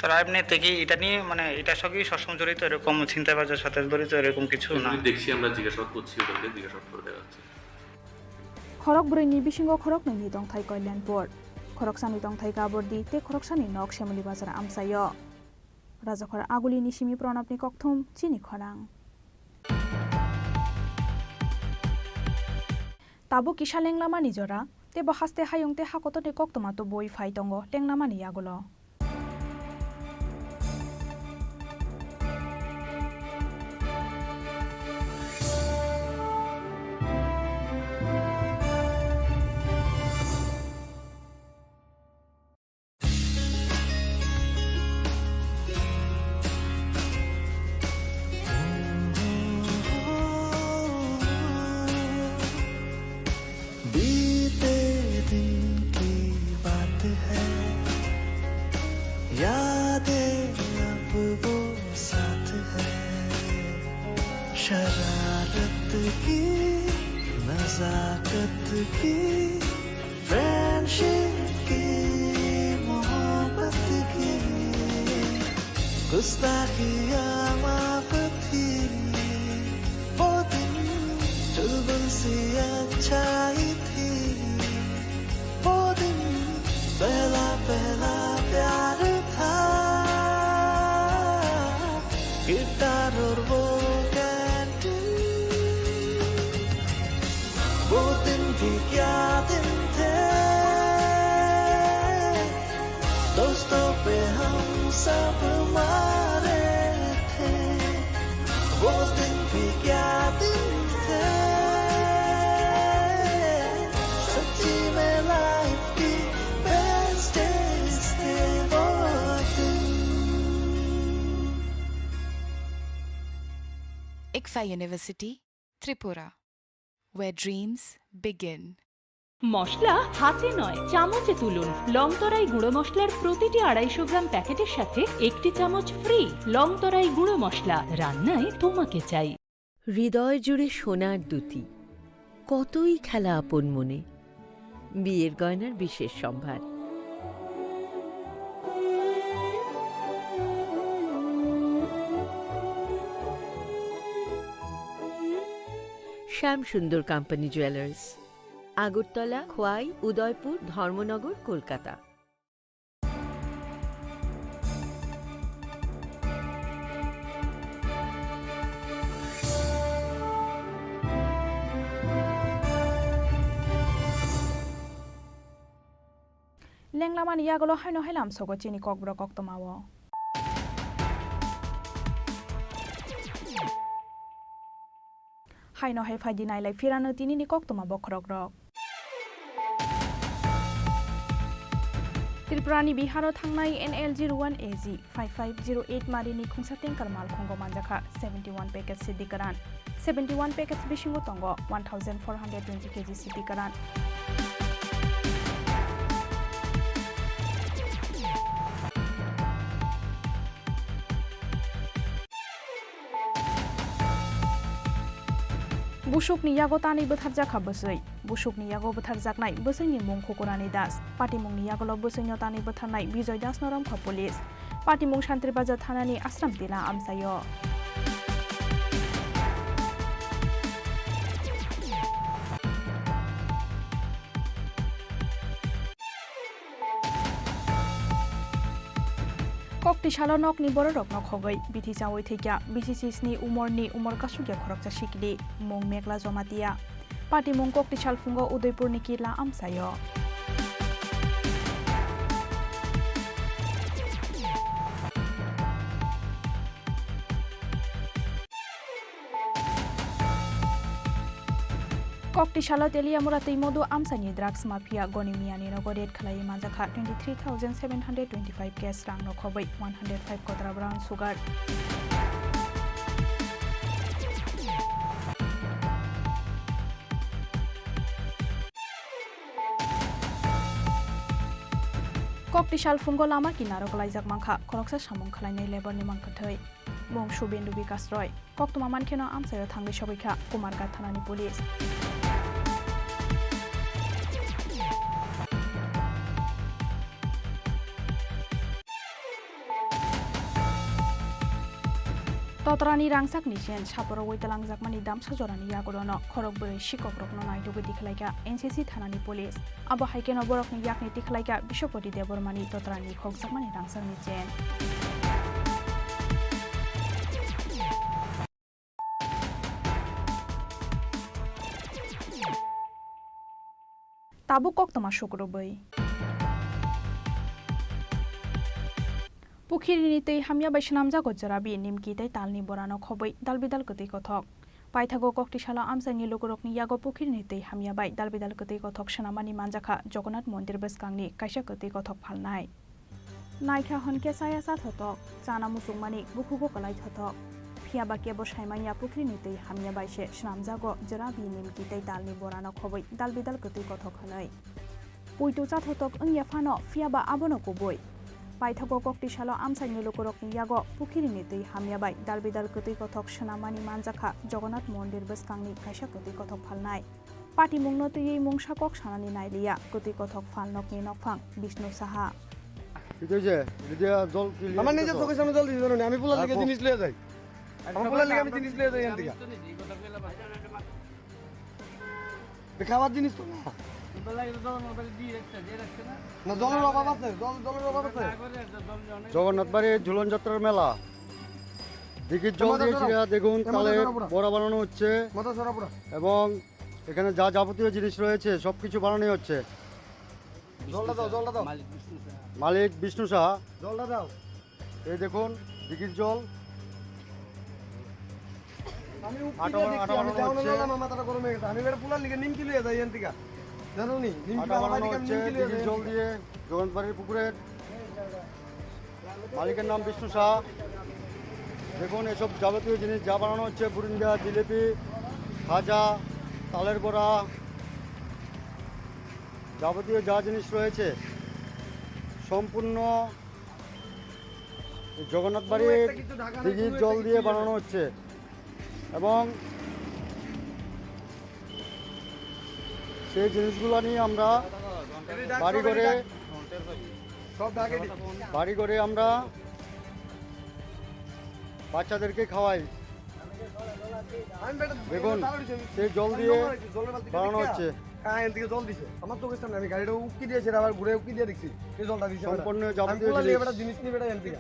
তারা এমনিতে কি এটা নিয়ে, মানে, এটার সঙ্গেই সবসময় জড়িত, এরকম ছিনতাইবাজের সাথে জড়িত এরকম কিছু? না, এমনি দেখছি আমরা, জিজ্ঞাসাবাদ করছি ওদেরকে, জিজ্ঞাসাবাদ করে দেখা যাচ্ছে। Khorok brwi ni bisingo khorok nwi ni tongthai Kalyanpur, khoroksani tongthai Gabordi tei khoroksani nok Shemuli Bazar amchaio. Rajakhor Aguli ni simi Pranab ni kokthum chini khorang. Tabuk kisa lenglamani jora, tei bo haste hayung tei hakotorni koktwma tubui phai tongo lenglamani yagulo. बीते दिन की बात है, यादें अब वो साथ है। शरारत की, नजाकत की, फ्रेंडशिप की, मोहब्बत की, गुस्ताखियाँ माफ थी। वो दिन चुलबुल सी अच्छाई थी। वो दिन पहला पहला प्यार था। गिटार और वो कैंटीन, वो दिन भी क्या दिन थे। दोस्तों पे हम सब मारे थे। वो दिन भी क्या दिन थे। सच्ची में लाइफ की बेस्ट डेज थे वो दिन। Ikfa University, Tripura, where dreams begin. মশলা হাতে নয়, চামচে তুলুন। লংতরাই গুঁড়ো মশলার প্রতিটি আড়াইশো গ্রাম প্যাকেটের সাথে একটি চামচ ফ্রি। লংতরাই গুঁড়ো মশলা, রান্নায় তোমাকে চাই। হৃদয় জুড়ে সোনার দ্যুতি, কতই খেলা আপন মনে। বিয়ের গয়নার বিশেষ সম্ভার। শ্যাম সুন্দর কোম্পানি জুয়েলার্স, আগরতলা, খোয়াই, উদয়পুর, ধর্মনগর, Kolkata. Lenglamani yagulo haino hai lamsogo chini kokborok koktwmao. Haino hai phaidi nailai phirano tinini koktwma bokhorokrok. Tripurani Biharo thangnai N L zero one A G five five zero eight marini khungsa tanker malkhungo manjakha seventy one package Siddhi Karan. Seventy one package bisingo tongo one thousand four hundred twenty K G Siddhi Karan. Busukni yago tanwi bwtharjakha bwswi. Busukni yago bwtharjaknai bwswini mung Khukurani Das. Patimungni yagulo bwswino tanwi bwtharnai Bijoy Dasno romkha police. Patimung Santri Bazar thanani Ashram Tila amchaio. Koktisalo nokni bororokno khogwi bithi chaui thwikya B C C sni umorni umor kasukya khoroksa sikli, mung Mekla Jomatia. Patimung Koktisal phungo Udaipurni Kila amchaio. Koktisalo Teliamura twi modu amchaini drugs mafia Goni Miyani nogo raid khlaiwi manjakha twenty three thousand seven hundred twenty five cash rangno khobwi one hundred five kotra brown sugar. Koktisal phungo lama kinaro kwlaijak mankha khoroksa samung khlainai labour ni mankha thwi. Mung Subhendu Bikash Roy. Koktwma mankheno amchaio thangwi sogwikha Kumarghat thanani police. Totrani rangchakni chen saporogwi twlangjakmani damsa jorani yagulono khorok bwrwi sikokrokno naitugwi tikhlaikha N C C thanani police. Abo hai kheno borokni yakni tikhlaikha Biswapati Debbarmani totrani khokjakmani rangchakni chen. Tabuk koktwma sukrubwi. Pukhirini twi hamya bai swnamjago jwrabi nimki tei talni borano khobwi dalbidal kwtwi kothok. Paithago Koktisalo amchaini lukurokni yago pukhirini twi hamya bai dalbidal kwtwi kothok swnamani manjakha Jagannath Mondir bwskangni kaisa kwtwi kothok phalnai. Naikha hwn khe chaya chathotok, chana muchungmani bukhugo kwlai thothok. Phiya ba kebo saimanya pukhirini twi hamya bai se swnamjago jwrabi nimki tei talni borano khobwi dalbidal kwtwi kothok hwnwi. Puitu chathotok wngya phano, phiya ba abono kubui. Paithago Koktisalo amchaini lukurokni yago pukhirini twi hamya bai dalbidal kwtwi kothok swnamani manjakha Jagannath Mondir bwskangni kaisa kwtwi kothok phalnai. Patimungno twiwi mungsa kok sanani nailiya kwtwi kothok phalnokni nokphang Bishnu Saha. এটা যে, এটা দিয়ে জল কি আমার নিজের চোখের সামনে জল দিতে পারো না, আমি পোলার লিগে জিনিস লিয়ে যাই। আমার পোলার লিগে আমি জিনিস লিয়ে যাই এখান থেকে। এটা খাওয়ার জিনিস তো না। না, জলের অভাব আছে, জল, জলের অভাব আছে। জগন্নাথবাড়ি ঝুলন যাত্রার মেলা, দিঘির জল দিয়ে ঘিরা দেখুন, তালের বড়া বানানো হচ্ছে। মাথা সরা পুরা। এবং এখানে যা যাবতীয় জিনিস রয়েছে, সবকিছু বানানোই হচ্ছে। জলটা দাও, জলটা দাও। মালিক বিষ্ণু সাহা। জলটা দাও। এই দেখুন, দিঘির জল। আমি উক্তি আটা দিয়ে বানানো, দেখছি, আটা আমি বানানো যাওয়ানো হচ্ছে। না, আমার মাথাটা গরম হয়ে গেছে। আমি এবার পোলার লিগে নিমকি লইয়া যাই এখান থেকে। জানো নি? নিমকি আটা বানানো হচ্ছে, দিঘির জল দিয়ে, জগন্নাথবাড়ির পুকুরের। মালিকের নাম বিষ্ণু শাহ। দেখুন, এসব যাবতীয় জিনিস যা বানানো হচ্ছে, বুরিন্দা, জিলিপি, খাজা, তালের বড়া, যাবতীয় যা জিনিস রয়েছে, সম্পূর্ণ জগন্নাথবাড়ির দিঘির জল দিয়ে বানানো হচ্ছে। এবং সেই জিনিসগুলো নিয়ে আমরা বাড়ি ঘরে, বাড়ি ঘরে আমরা বাচ্চাদেরকে খাওয়াই। দেখুন, সেই জল দিয়ে বানানো হচ্ছে। হ্যাঁ, এদিকে জল দিছে। আমার চোখের সামনে আমি গাড়িটা উকি দিয়েছি, আবার ঘুরে উকি দিয়ে দেখছি। এই জলটা দিছে বেটা। সম্পূর্ণ যাবতীয় জিনিস। জিনিস নিয়ে বেটা এদিকে।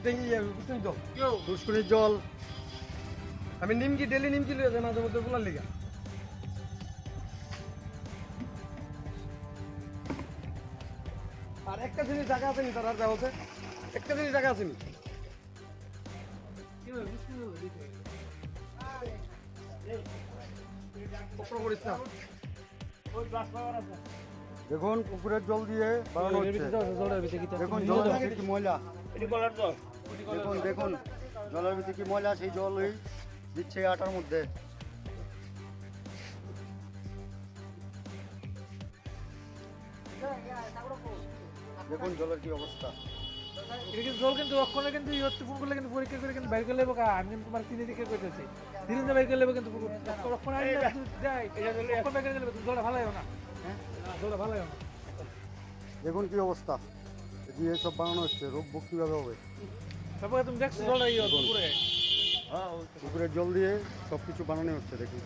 ট্যাঙ্কি যাবে, পুষ্কুনির জল। পুষ্কুনির জল। আমি নিমকি, ডেইলি নিমকি লইয়া যাই মাঝে মধ্যে পোলার লিগা। আর একটা জিনিস জায়গা আছে নি, তার আর যা বলছে, একটা জিনিস জায়গা আছে নি। ওপরে করিস না। দেখুন, পুকুরের জল দিয়ে বানানো হচ্ছে। দেখুন, জলের ভিতরে কি ময়লা। দেখুন, দেখুন, জলের ভিতরে কি ময়লা, সেই জলই দিচ্ছে এই আটার মধ্যে। দেখুন জলের কি অবস্থা। এটা কিন্তু জল কিন্তু অক্ষণে কিন্তু ইয়ে হচ্ছে, ফোন করলে কিন্তু পরীক্ষা করে কিন্তু বাইর করে লেবো, আমি কিন্তু তোমার কিনে দিকে কইতেছি। ধীরে ধীরে বাইর করে লেবো কিন্তু পুকুর। অক্ষণ আইন না, কিন্তু যাই, অক্ষণ বাইর করে লেবো, তুমি জলটা ফালাইও না। হ্যাঁ? না, জলটা ফালাইও না। দেখুন কি অবস্থা, এই যে সব বানানো হচ্ছে, রোগ ভোগ কিভাবে হবে? তারপরে তুমি দেখছো জলটা ইয়ে পুকুরে? পুকুরের জল দিয়ে সব কিছু বানানো হচ্ছে, দেখুন।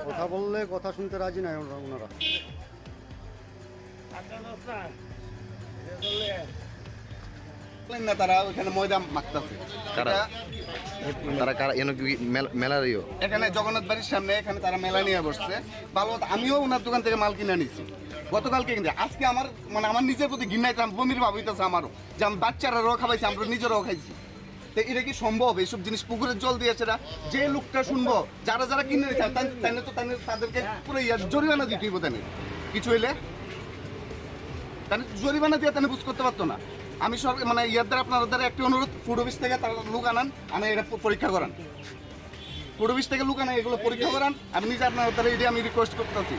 কথা বললে কথা শুনতে রাজি নয় ওনারা, ওনারা। না, তারা ওখানে ময়দা মাখতাছে। কারা? এটা তারা কারা? এনে কি মেল-, মেলার ইয়ে? এখানে জগন্নাথ বাড়ির সামনে এখানে তারা মেলা নিয়ে বসছে। ভালো কথা, আমিও ওনার দোকান থেকে মাল কিনে নিছি গতকালকে। কিন্তু আজকে আমার, মানে, আমার নিজের প্রতি ঘৃণায় আমি বমির ভাব হইতেছে আমারও, যে আমি বাচ্চারাও খাওয়াইছি, আমরা নিজেরাও খাইছি। তো এটা কি সম্ভব? এইসব জিনিস পুকুরের জল দিয়ে সেটা যে লোকটা শুনবো, যারা যারা কিনে নিচ্ছে, তাই, তাই তো তাই তাদেরকে পুরো ইয়ার জরিমানা দিতে হইব, তাই কিছু হইলে তাই জরিমানা দিয়ে তাই বুঝ করতে পারতো না। আমি সরকার, মানে, ইয়ার দ্বারা, আপনার দ্বারা একটি অনুরোধ, ফুড অফিস থেকে তারা লোক আনান, আনে এটা প-, পরীক্ষা করান। ফুড অফিস থেকে লোক আনে, এগুলো পরীক্ষা করান। আমি নিজে আপনার দ্বারা এটা আমি রিকোয়েস্ট করতেছি,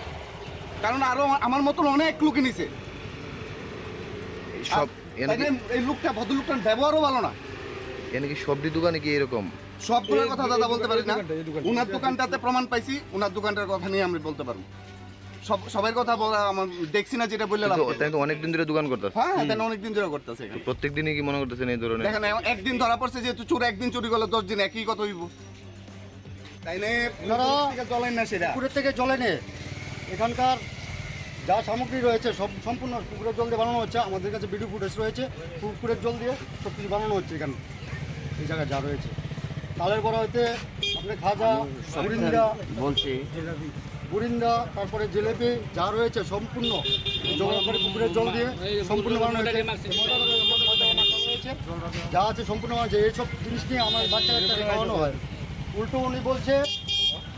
কারণ আরো আমার মতন অনেক লোকে নিছে। এই সব আর এনে তাই কি না, এই লোকটা, ভদ্রলোকটার ব্যবহারও ভালো না। এনে কি সবজি দোকানে কি এরকম? সবগুলোর এই কথা দাদা এই বলতে পারি না। দোকানটা, এই দোকানটা। ওনার দোকানটাতে প্রমাণ পাইছি, ওনার দোকানটার কথা নিয়ে আমি বলতে পারবো। সব, সবাই কথা বলা আমার দেখছি না, যেটা বললে লাভ কিন্তু নেই। তাই তো অনেক দিন ধরে দোকান করতেছে। হ্যাঁ, হ্যাঁ, তাই না, অনেক দিন ধরে করতেছে এখানে। প্রত্যেক দিনই কি মনে করতেছেন এই ধরনের? দেখেন, একদিন ধরা পড়ছে, যেহেতু চোর একদিন চুরি করলে দশ দিন একই কথা হইব। তাই না, ওনারা পুকুর থেকে জল আনে না সেটা। পুকুরের থেকে জল এনে এখানকার যা সামগ্রী রয়েছে সব সম্পূর্ণ পুকুরের জল দিয়ে বানানো হচ্ছে। আমাদের কাছে ভিডিও ফুটেজ রয়েছে, পুকুরের জল দিয়ে সব কিছু বানানো হচ্ছে এখানে। এই জায়গায় যা রয়েছে, তালের বড়া হইতে আপনি খাজা, আমি সব বুরিন্দা, বলছি। বুরিন্দা, তারপরে জিলেপি, যা রয়েছে সম্পূর্ণ জল করে পুকুরের জল দিয়ে সম্পূর্ণ বানানো হয়েছে। যা আছে সম্পূর্ণ বানানো হয়েছে। এইসব জিনিস নিয়ে আমার বাচ্চা কাচ্চাকে খাওয়ানো হয়। উল্টো উনি বলছে,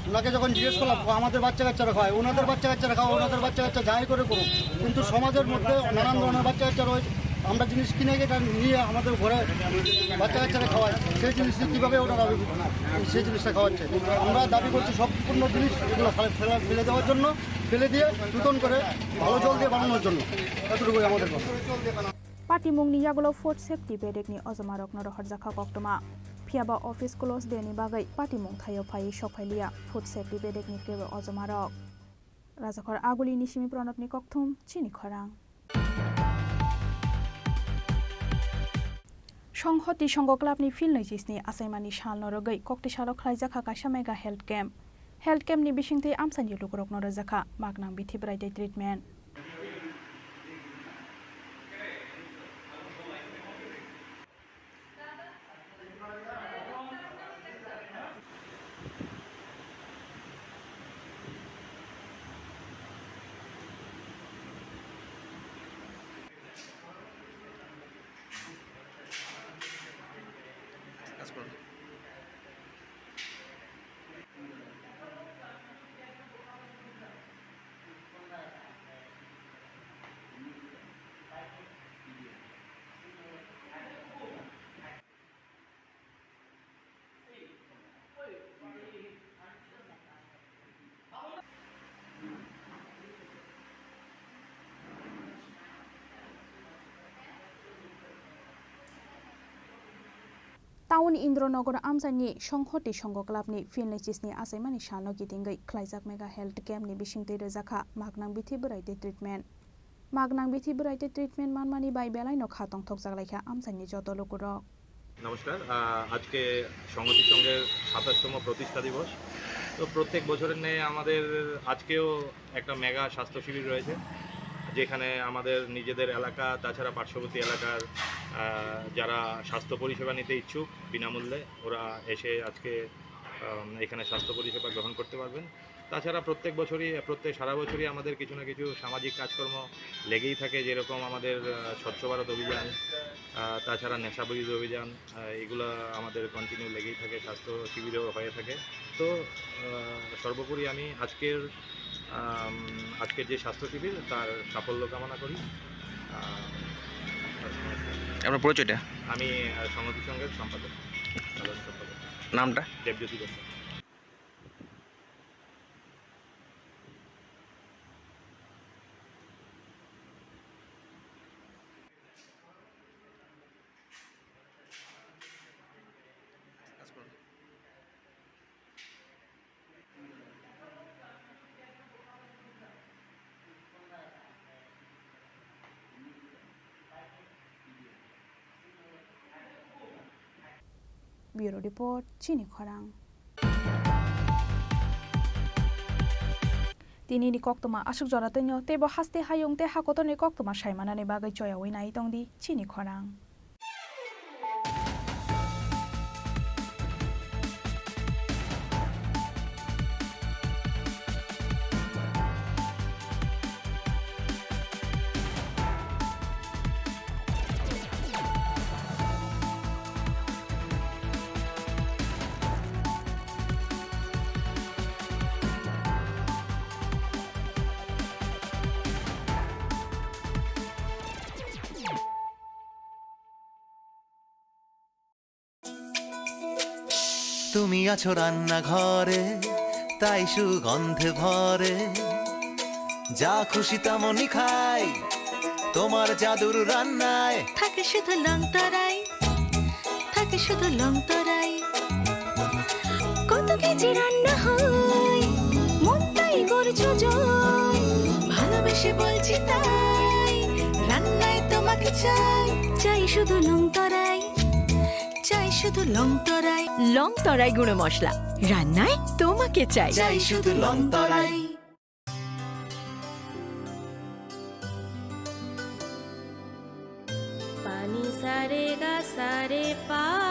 ওনাকে যখন জিজ্ঞেস করলাম, "ও, আমাদের বাচ্চা কাচ্চারা খায়, ওনাদের বাচ্চা কাচ্চারা খাওয়া, ওনাদের বাচ্চা কাচ্চা যাই করে করুক, কিন্তু সমাজের মধ্যে নানান ধরনের বাচ্চা কাচ্চা রয়েছে, আমরা জিনিস কিনে এটা নিয়ে আমাদের ঘরে বাচ্চা কাচ্চারা খাওয়ায়, সেই জিনিসটা কীভাবে ওনারা সেই জিনিসটা খাওয়াচ্ছে?" আমরা দাবি করছি সম্পূর্ণ জিনিস এগুলো ফেলে, ফেলা, ফেলে দেওয়ার জন্য, ফেলে দিয়ে নতুন করে ভালো জল দিয়ে বানানোর জন্য, এতটুকুই আমাদের কথা। Patimungni yagulo food safety bedekni ojomarokno rohorjakha koktwma. Phiyaba office close deni bagwi patimung thaio phaiwi sokphailiya food safety bedekni kebo ojomarok. Rajakhor Agulini simi Pranabni kokthum, chini khorang. Songhoti Songho Clubni field naichis ni achaimani salno rwgwi koktisalo khlaijakha kaisa mega health camp. Health campni bisingtwi amchaini lukurokno rwjakha magnang bithi bwrai tei treatment. Town Indronagar amchaini Songhoti Songho Clubni field naichis ni achaimani salno kitingwi khlaijak mega health camp ni bisingtwi rwjakha magnang bithi bwrai tei treatment. Magnang bithi bwrai tei treatment manmani bai belaino kha tongthokjak laikha amchaini joto lukurok. নমস্কার। আহ, আজকে সংহতি সংঘের সাতাশতম প্রতিষ্ঠা দিবস। তো প্রত্যেক বছরের ন্যায় আমাদের আজকেও একটা মেগা স্বাস্থ্য শিবির রয়েছে, যেখানে আমাদের নিজেদের এলাকা, তাছাড়া পার্শ্ববর্তী এলাকার, আহ, যারা স্বাস্থ্য পরিষেবা নিতে ইচ্ছুক বিনামূল্যে, ওরা এসে আজকে, আম, এখানে স্বাস্থ্য পরিষেবা গ্রহণ করতে পারবেন। তাছাড়া প্রত্যেক বছরই, প্রত্যেক, সারা বছরই আমাদের কিছু না কিছু সামাজিক কাজকর্ম লেগেই থাকে, যেরকম আমাদের, আহ, স্বচ্ছ ভারত অভিযান, আহ, তাছাড়া নেশা বিরোধী অভিযান, আহ, এগুলো আমাদের কন্টিনিউ লেগেই থাকে, স্বাস্থ্য শিবিরও হয়ে থাকে। তো, আহ, সর্বোপরি আমি আজকের, আম, আজকের যে স্বাস্থ্য শিবির, তার সাফল্য কামনা করি। আহ, আপনার পরিচয়টা? আমি, আহ, সংহতি সংঘের সম্পাদক, সাধারণ সম্পাদক। নামটা? দেবজ্যোতি Dutta. Bureau Report, Chini Khorang. Tinini koktwma aswk jora twino, teibo haste hayung tei hakotorni koktwma saimanani bagwi choyaui nai tongdi Chini Khorang. তুমি আছো রান্নাঘরে, তাই সুগন্ধে ভরে। যা খুশি তেমনই খাই, তোমার জাদুর রান্নায়। থাকে শুধু লং তরাই, থাকে শুধু লং তরাই। কত কেজি রান্না হয়, মনটাই করছো জয়। ভালোবেসে বলছি তাই, রান্নায় তোমাকে চাই। চাই শুধু লং তরাই, চাই শুধু লং তরাই। লং তরাই গুঁড়ো মশলা, রান্নায় তোমাকে চাই। চাই শুধু লং তরাই। পানি সারে গা সারে পা।